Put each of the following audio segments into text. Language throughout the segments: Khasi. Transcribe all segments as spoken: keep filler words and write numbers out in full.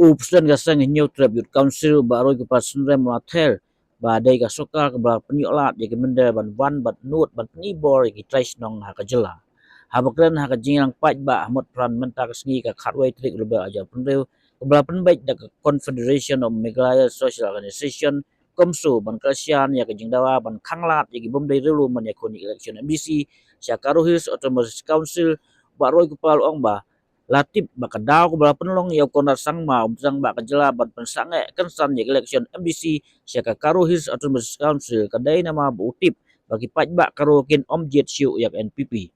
U President ka seng Hynñiewtrep Youth Council, Bah Roy Kupar Synrem, la ther ba dei ka sorkar kaba la pynïoh lad ïa ki mynder ban wan bad nud ban pyni bor ïa ki trai shnong ha ka jylla. Haba kren ha ka jingïalang paidbah ha Motphran mynta ka sngi, ka khatwei tarik Lber arhajar arphew hynriew, kaba la pynbeit da ka Confederation of Meghalaya Social Organization, CoMSO, ban kyrshan ïa ka jingdawa ban khang lad ïa ki bym dei riewlum ban ïakhun ïa ka election M D C sha Garo Hills Autonomous Council, Bah Roy Kupar u ong ba la tip ba ka daw kaba la pynlong ïa u Conrad Sangma, u tnat ba ka jylla, ban pynsangeh kynsan ïa ka election M D C sha ka Garo Hills Autonomous Council ka dei namar ba u tip ba ki paidbah Garo kin ym jied shuh ïa ka N P P.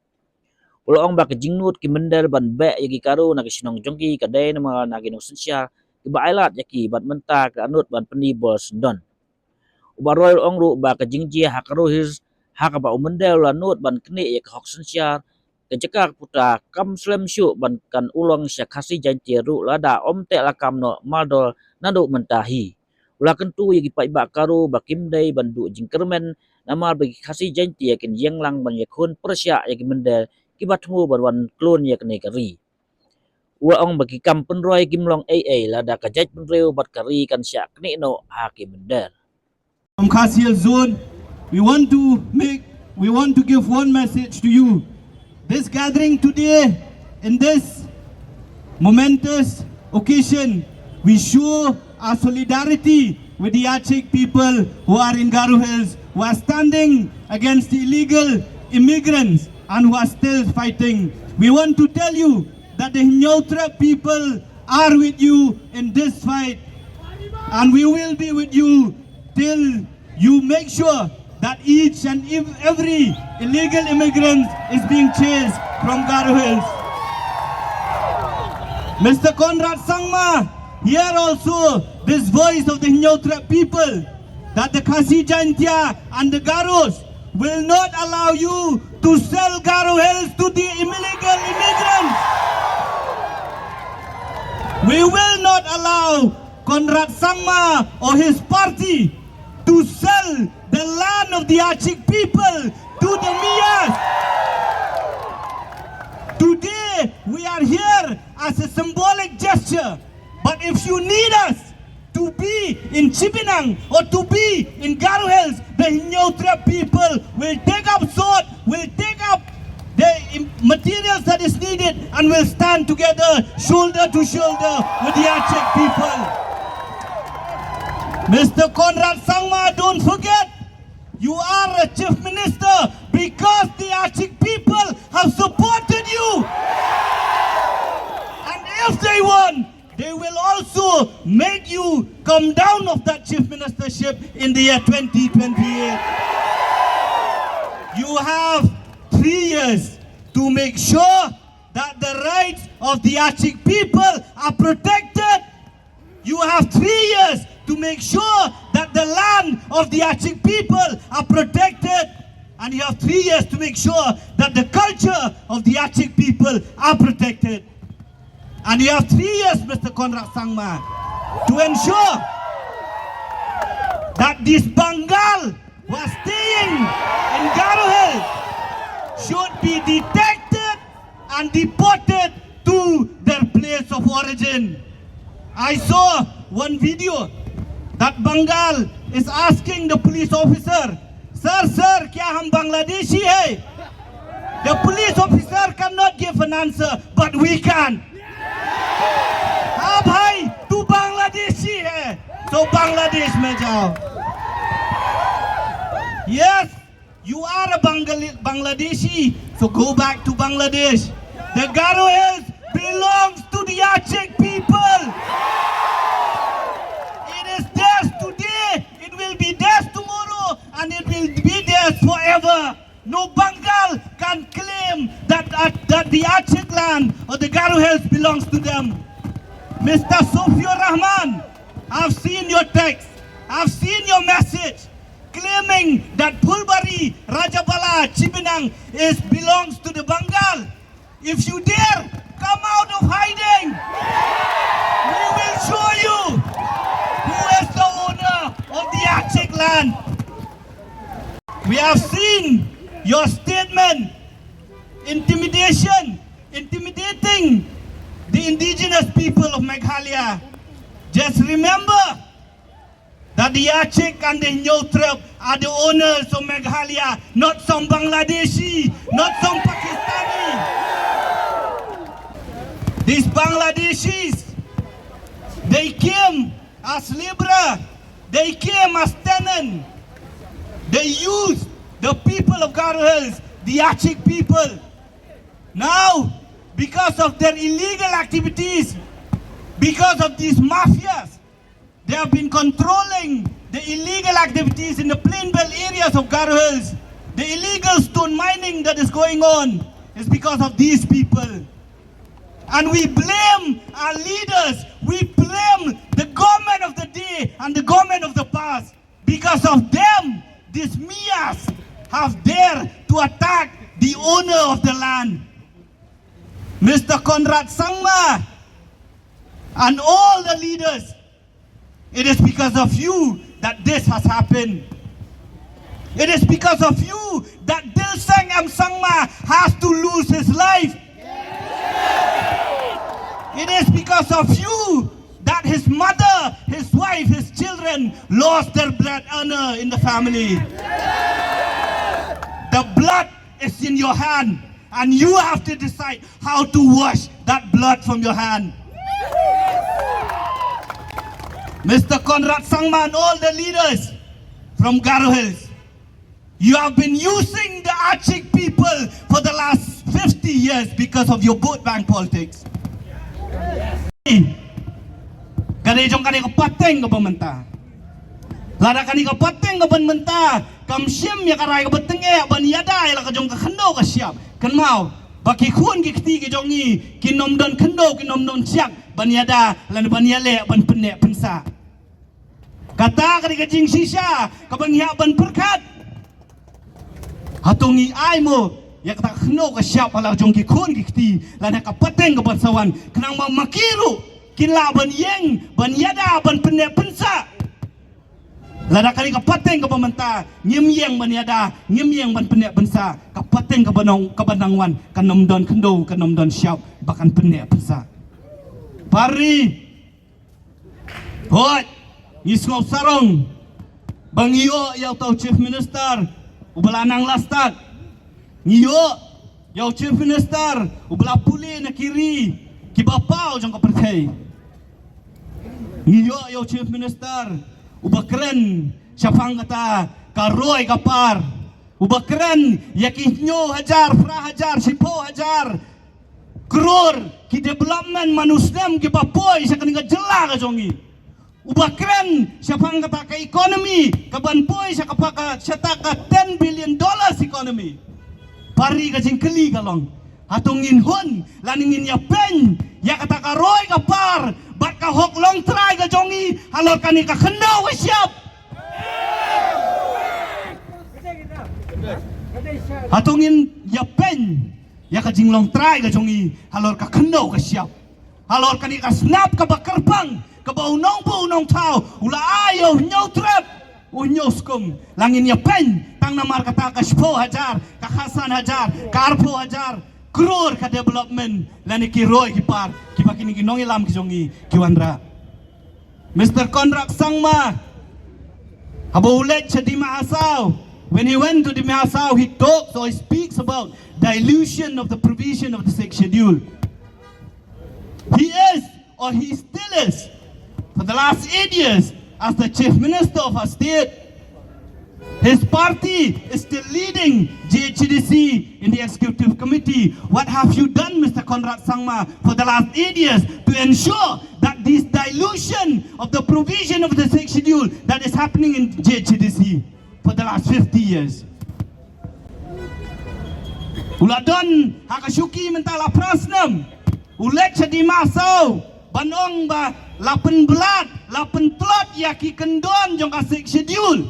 U la ong ba ka jingnud ki mynder ban beh ïa ki Garo na ki shnong jong ki ka dei namar na ki nongsynshar kiba ailad ïa ki, bad mynta ka nud ban pyni bor syndon. U Bah Roy u ong ruh ba ka jingjia ha Garo Hills, ha kaba u mynder u la nud ban knieh ïa ka hok synshar, ka jaka ka puta, kam slem shuh ban kan urlong sha Khasi Jaintia ruh lada ym teh lakam noh mardor naduh mynta hi. U la kyntu ïa ki paidbah Garo ba kim dei ban duh jingkyrmen namar ba ki Khasi Jaintia kin ïeng lang ban ïakhun pyrshah ïa ki mynder kiba thmu ban wan khlun ïa kane ka ri. U la ong ba ki kam pynroi kim long ei ei lada ka jaitbynriew bad ka ri kan shah knieh noh ha ki mynder. From Khasi Hills Zone, we want to make, we want to give one message to you. This gathering today, in this momentous occasion, we show our solidarity with the Achik people who are in Garo Hills, who are standing against the illegal immigrants and who are still fighting. We want to tell you that the Hynñiewtrep people are with you in this fight, and we will be with you till you make sure that each and ev- every illegal immigrant is being chased from Garo Hills. Mister Conrad Sangma, hear also this voice of the Hynñiewtrep people, that the Khasi Jaintia and the Garos will not allow you to sell Garo Hills to the illegal immigrants. We will not allow Conrad Sangma or his party to sell the land of the Achik people to the Miyas. Today, we are here as a symbolic gesture. But if you need us to be in Chibinang or to be in Garo Hills, the Hynñiewtrep people will take up sword, will take up the im- materials that is needed, and will stand together, shoulder to shoulder, with the Achik people. Mister Conrad Sangma, don't forget, you are a chief minister because the Achik people have supported you. And if they want, they will also make you come down of that chief ministership in the year twenty twenty-eight. You have three years to make sure that the rights of the Achik people are protected. You have three years to make sure that the land of the Achik people are protected. And you have three years to make sure that the culture of the Achik people are protected. And you have three years, Mister Conrad Sangma, to ensure that these Bangal who are staying in Garo Hills should be detected and deported to their place of origin. I saw one video that Bangal is asking the police officer, "Sir, sir, kya hum Bangladeshi hai?" The police officer cannot give an answer, but we can. हाँ भाई, तू बांग्लादेशी है, तो बांग्लादेश में जाओ। Yes, you are a Bangali- Bangladeshi, so go back to Bangladesh. The Garo Hills belongs to the Achik people. It is theirs today, it will be theirs tomorrow, and it will be theirs forever. No Bangal can claim that, that, that the Achik land or the Garo Hills belongs to them. Mister Sofiur Rahman, I've seen your text, I've seen your message claiming that Phulbari, Rajabala, Chibinang is belongs to the Bangal. If you dare, come out of hiding. We will show you who is the owner of the Achik land. We have seen your statement, intimidation, intimidating the indigenous people of Meghalaya. Just remember that the Achik and the Hynñiewtrep are the owners of Meghalaya, not some Bangladeshi, not some Pakistani. These Bangladeshis, they came as laborer, they came as tenant, they used the people of Garo Hills, the Achik people. Now, because of their illegal activities, because of these mafias, they have been controlling the illegal activities in the plain belt areas of Garo Hills. The illegal stone mining that is going on is because of these people. And we blame our leaders. We blame the government of the day and the government of the past. Because of them, these Miyas have dared to attack the owner of the land. Mister Conrad Sangma and all the leaders, it is because of you that this has happened. It is because of you that Dilseng M Sangma has to lose his life. It is because of you that his mother, his wife, his children lost their bread earner in the family. The blood is in your hand, and you have to decide how to wash that blood from your hand. Mister Conrad Sangma and all the leaders from Garo Hills, you have been using the Achik people for the last fifty years because of your vote bank politics. Ka dei jong kane ka pateng kaba mynta. Lada kane ka pateng kaba mynta kam shim ïa ka rai kaba tyngeh ban ïada ïa la ka jong ka khyndew ka shyiap, kynmaw ba ki khun ki kti ki jong ngi kin ym don khyndew, kin ym don shyiap ban ïada lane ban ïaleh ban pynneh pynsah. Kata ka dei ka jingshisha kaba ngi hap ban pyrkhat. Hato ngi ai mo ïa kata ka khyndew ka shyiap ha la jong ki khun ki kti lane ka pateng kaba sa wan, khnang ba ma ki ruh kin lah ban ïeng ban ïada ban pynneh pynsah? Lada kane ka pateng kaba mynta ngim ïeng ban ïada, ngim ïeng ban pynneh pynsah, ka pateng kaba nang, kaba nang wan kan ym don khyndew, kan ym don shyiap ba kan pynneh pynsah. Parri, hooid, ngi sngew sarong ba ngi ïoh ïa uta u Chief Minister uba la nang la stad. Ngi ïoh ïa u Chief Minister uba la pule na ki ri kiba paw jong ka pyrthei. Ngi ïoh ïa u Chief Minister uba kren shaphang kata ka roi ka par, uba kren ïa ki hynñiew hajar, phra hajar, shiphew hajar klur ki development man u snem kiba poi sha kane ka jylla ka jong ngi. Uba kren shaphang kata ka economy kaban poi sha kata ka, sha kata ka ten billion dollars economy. Parri, ka jingkylli ka long, hato ngin hun lane ngin ïapeiñ ïa kata ka roi ka par bad ka hok longtrai ka jong ngi halor kane ka khyndew ka shyiap? Hato ngin ïapeiñ ïa ka jinglongtrai ka jong ngi halor ka khyndew ka shyiap, halor kane ka snap kaba kyrpang kaba u nongbuh u nongthaw u la ai ïa u Hynñiewtrep, u Hynñiewskum? La ngin ïapeiñ tang namar kata ka shiphew hajar, ka khatsan hajar, ka arphew hajar klur ka development lane ki roi ki par kiba kine ki nongïalam ki jong ngi ki wanrah? Mister Conrad Sangma, haba u leit sha Dima Hasao, when he went to Dima Hasao, he talks or he speaks about dilution of the provision of the Sixth Schedule. He is, or he still is, for the last eight years, as the Chief Minister of our state, his party is still leading G H A D C in the executive committee. What have you done, Mister Conrad Sangma, for the last eight years to ensure that this dilution of the provision of the Sixth Schedule that is happening in G H A D C for the last fifty years? U la don ha ka shuki mynta la phra snem. U leit sha Dima Hasao ban ong ba la pynblad, la pyntlot ïa ki kyndon jong ka Sixth Schedule.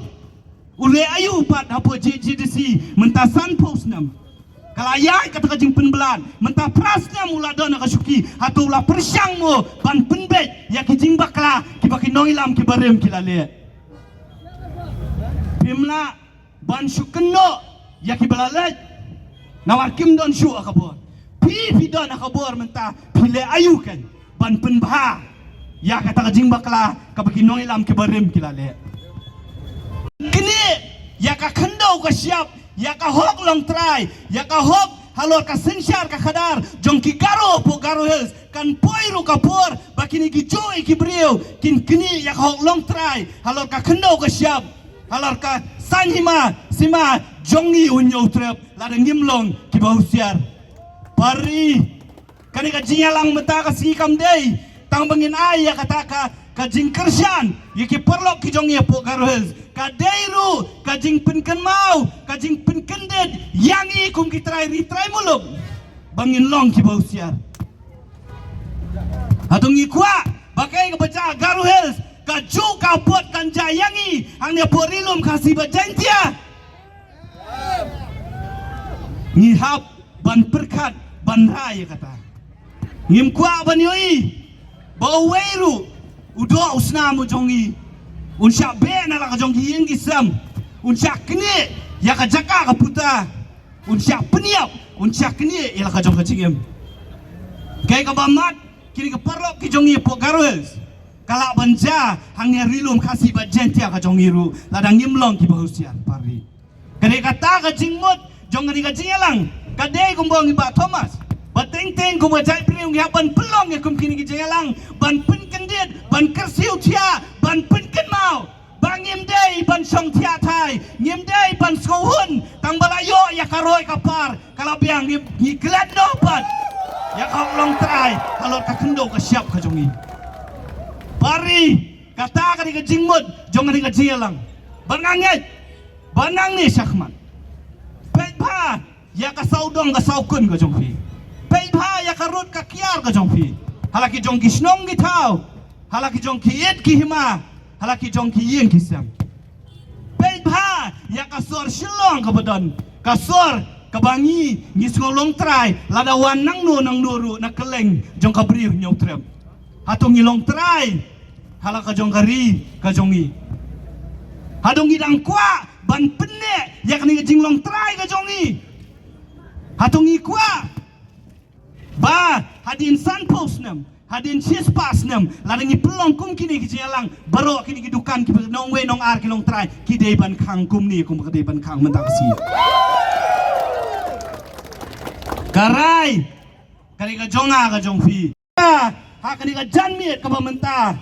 U leh aïu pat hapoh G H A D C mynta sanphew snem? Ka la ïaid kata ka jingpynblad, mynta phra snem u la don ha ka shuki. Hato u la pyrshang mo ban pynbeit ïa ki jingbakla kiba ki nongïalam kiba rim ki la leh? Phim lah ban shu kynnoh ïa kiba la leit, namar kim don shuh ha ka bor. Phi, phi don ha ka bor mynta, phi leh aïu kan ban pynbha ïa kata ka jingbakla kaba ki nongïalam kiba rim ki la leh. Kine ïa ka khyndew ka shyiap, ïa ka hok longtrai, ïa ka hok halor ka synshar ka khadar jong ki Garo hapoh Garo Hills, kan poi ruh ka por ba kine ki juh ïa ki briew kin knieh ïa ka hok longtrai halor ka khyndew ka shyiap, halor ka saiñ hima sima jong ngi u Hynñiewtrep, lada ngim long kiba husiar. Parri, kane ka jingïalang mynta ka sngi kam dei tang ba ngin ai ïa kata ka, ka jingkyrshan ïa ki paralok ki jong ngi hapoh Garo Hills. Ka dei ruh ka jingpynkynmaw, ka jingpynkyndit ïa ngi kum ki trai ri trai muluk ba ngin long kiba husiar. Hato ngi kwah ba kaei kaba jia ha Garo Hills, ka juh ka apot kan jia ïa ngi hangne hapoh Ri Lum Khasi bad Jaiñtia? Ngi hap ban pyrkhat ban rai ïa kata. Ngim kwah ban ïohi ba uwei ruh u doh u snam u jong ngi un shah beh na la ka jong ki ïing ki sem, un shah knieh ïa ka jaka ka puta, un shah pynïap, un shah knieh ïa la ka jong ka jingim. Kaei kaba mad, kine ki paralok ki jong ngi hapoh Garo Hills, ka lah ban jia hangne ha Ri Lum Khasi bad Jaiñtia ka jong ngi ruh lada ngim long kiba husiar, parri. Ka dei kata ka jingmut jong kane ka jingïalang. Ka dei kumba ong i Bah Thomas, ba teng teng kum ka jaitbynriew ngi hap ban pynlong ïa kum kine ki jingïalang, ban pynkyndit, ban kyrsiew thiah, ban pynkynmaw ba ngim dei ban shong thiah thai, ngim dei ban sngewhun tang ba la ïoh ïa ka roi ka par, ka la biang, ngi, ngi klet noh pat ïa ka hok longtrai halor ka khyndew ka shyiap ka jong ngi. Parri, kata ka dei ka jingmut jong kane ka jingïalang. Bad nga ngeit ba nangne shakhmat, peit bha ïa ka sawdong ka sawkun ka jong phi. Peit bha ïa ka rud ka kiar ka jong phi, ha la ki jong ki shnong ki thaw, ha la ki jong ki it ki hima, ha la ki jong ki ïing ki sem. Peit bha ïa ka sor Shillong kaba don, ka sor kaba ngi, ngi sngew longtrai lada wan nangno nangno ruh na kylleng jong ka Bri u Hynñiewtrep. Hato ngi longtrai ha la ka jong ka ri ka jong ngi? Hato ngi dang kwah ban pynneh ïa kane ka jinglongtrai ka jong ngi? Hato ngi kwah ba hadien sanphew snem, hadien shispah snem, lada ngi pynlong kum kine ki jingïalang, baroh kine ki dukan kiba nongwei nongar ki longtrai ki dei ban khang kumne kumba ka dei ban khang mynta ka sngi? Ka rai ka dei ka jong nga ka jong phi. Ha kane ka janmiet kaba mynta,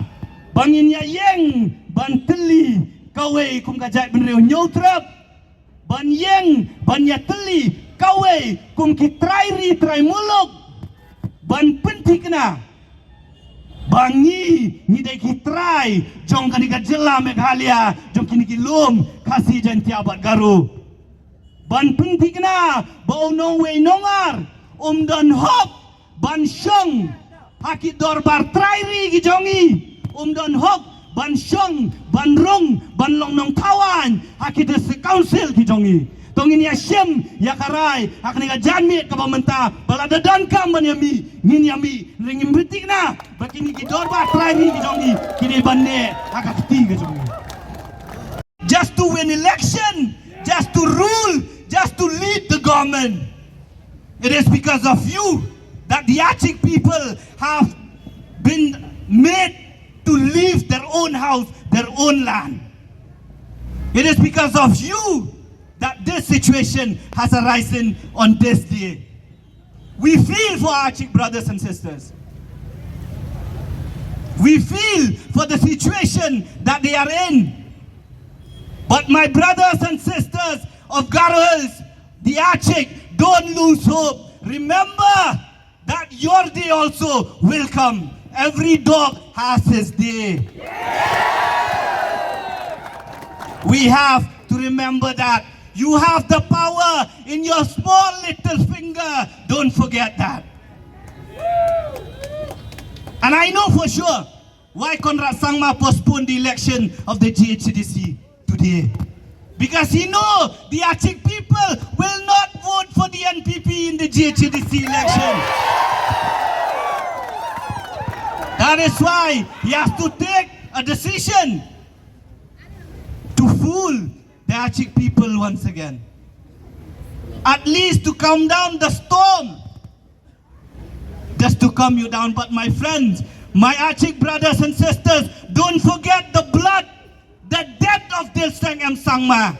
ba ngin ïa ïeng ban tylli kawei kum ka jaitbynriew Hynñiewtrep, ban ïeng ban ïa tylli kawei kum ki trai ri trai muluk, ban pynthikna ba ngi, ngi dei ki trai jong kane ka jylla Meghalaya, jong kine ki lum Khasi, Jaiñtia bad Garo. Ban pynthikna ba u nongwei nongar um don hok ban shong ha ki dorbar trai ri ki jong ngi, um don hok ban shong, ban rung, ban long nongthaw aiñ ha ki district council ki jong ngi. To ngin ïa shim ïa ka rai ha kane ka janmiet kaba mynta, ba lada donkam ban ïa mih, ngin ïa mih. Hynrei ngim pynthikna ba kine ki dorbar trai ri ki jong ngi ki dei ban neh ha ka kti ka jong ngi. Just to win election, just to rule, just to lead the government. It is because of you that the Achik people have been made to leave their own house, their own land. It is because of you that this situation has arisen on this day. We feel for our Achik brothers and sisters. We feel for the situation that they are in. But my brothers and sisters of Garo Hills, the Achik, don't lose hope. Remember that your day also will come. Every dog has his day. We have to remember that. You have the power in your small little finger. Don't forget that. And I know for sure why Conrad Sangma postponed the election of the G H A D C today. Because he know the Achik people will not vote for the N P P in the G H A D C election. That is why he has to take a decision to fool the Achik people once again. At least to calm down the storm, just to calm you down. But my friends, My Achik brothers and sisters, don't forget the blood, the death of Dilseng M Sangma.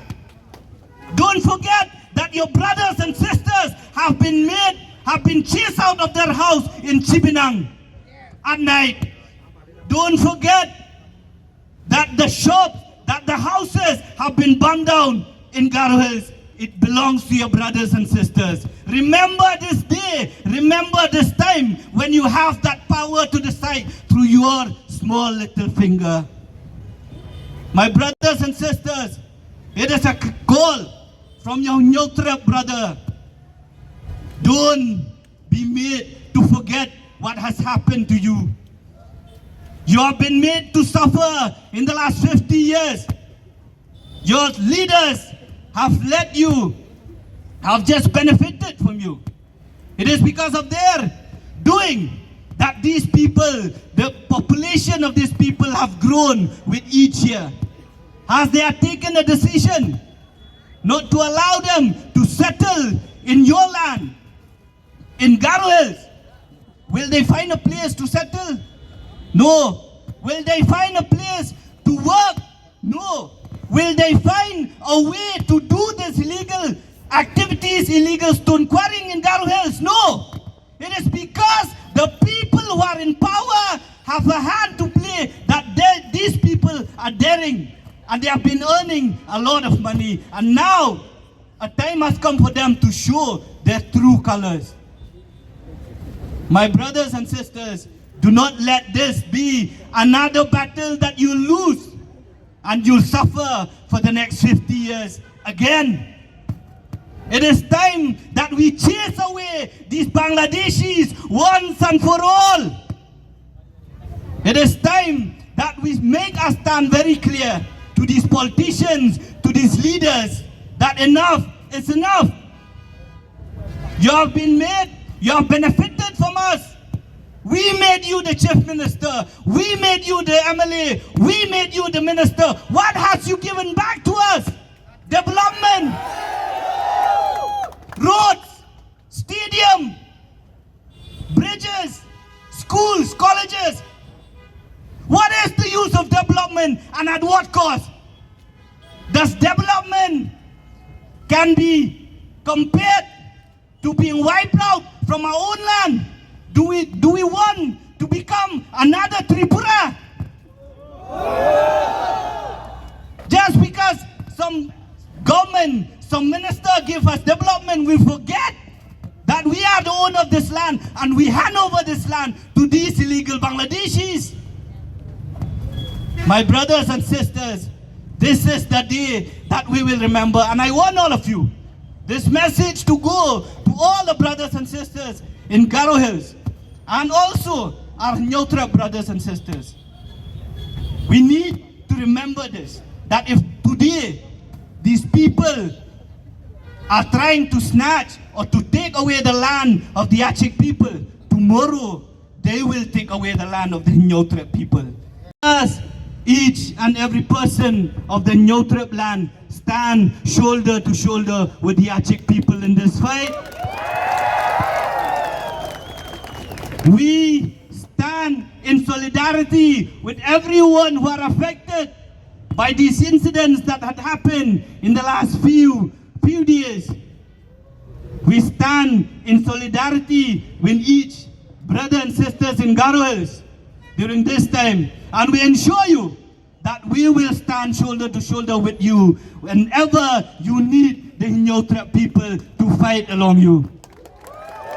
Don't forget that your brothers and sisters have been made, have been chased out of their house in Chibinang at night. Don't forget that the shops, that the houses have been burned down in Garo Hills. It belongs to your brothers and sisters. Remember this day, remember this time when you have that power to decide through your small little finger. My brothers and sisters, it is a c- call from your Hynñiewtrep brother. Don't be made to forget what has happened to you. You have been made to suffer in the last fifty years. Your leaders have led you, have just benefited from you. It is because of their doing that these people, the population of these people have grown with each year. As they have taken a decision not to allow them to settle in your land, in Garo Hills, will they find a place to settle? No. Will they find a place to work? No. Will they find a way to do this illegal activities, illegal stone quarrying in Garo Hills? No. It is because the people who are in power have a hand to play that they, these people are daring, and they have been earning a lot of money. And now a time has come for them to show their true colors. My brothers and sisters, do not let this be another battle that you lose and you'll suffer for the next fifty years again. It is time that we chase away these Bangladeshis once and for all. It is time that we make our stand very clear to these politicians, to these leaders, that enough is enough. You have been made, you have benefited from us. We made you the chief minister, we made you the M L A, we made you the minister. What has you given back to us? Development, roads, stadium, bridges, schools, colleges. What is the use of development, and at what cost? Does development can be compared to being wiped out from our own land? Do we, do we want to become another Tripura? Just because some government, some minister give us development, we forget that we are the owner of this land and we hand over this land to these illegal Bangladeshis. My brothers and sisters, this is the day that we will remember, and I want all of you, this message to go to all the brothers and sisters in Garo Hills and also our Hynñiewtrep brothers and sisters. We need to remember this, that if today these people are trying to snatch or to take away the land of the Achik people, tomorrow they will take away the land of the Hynñiewtrep people. Us, each and every person of the Hynñiewtrep land, stand shoulder to shoulder with the Achik people in this fight. We stand in solidarity with everyone who are affected by these incidents that had happened in the last few, few days. We stand in solidarity with each brother and sisters in Garo Hills during this time, and we ensure you that we will stand shoulder to shoulder with you whenever you need the Hynñiewtrep people to fight along you.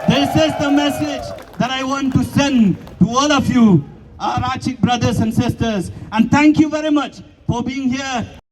This is the message that I want to send to all of you, our Achik brothers and sisters, and thank you very much for being here.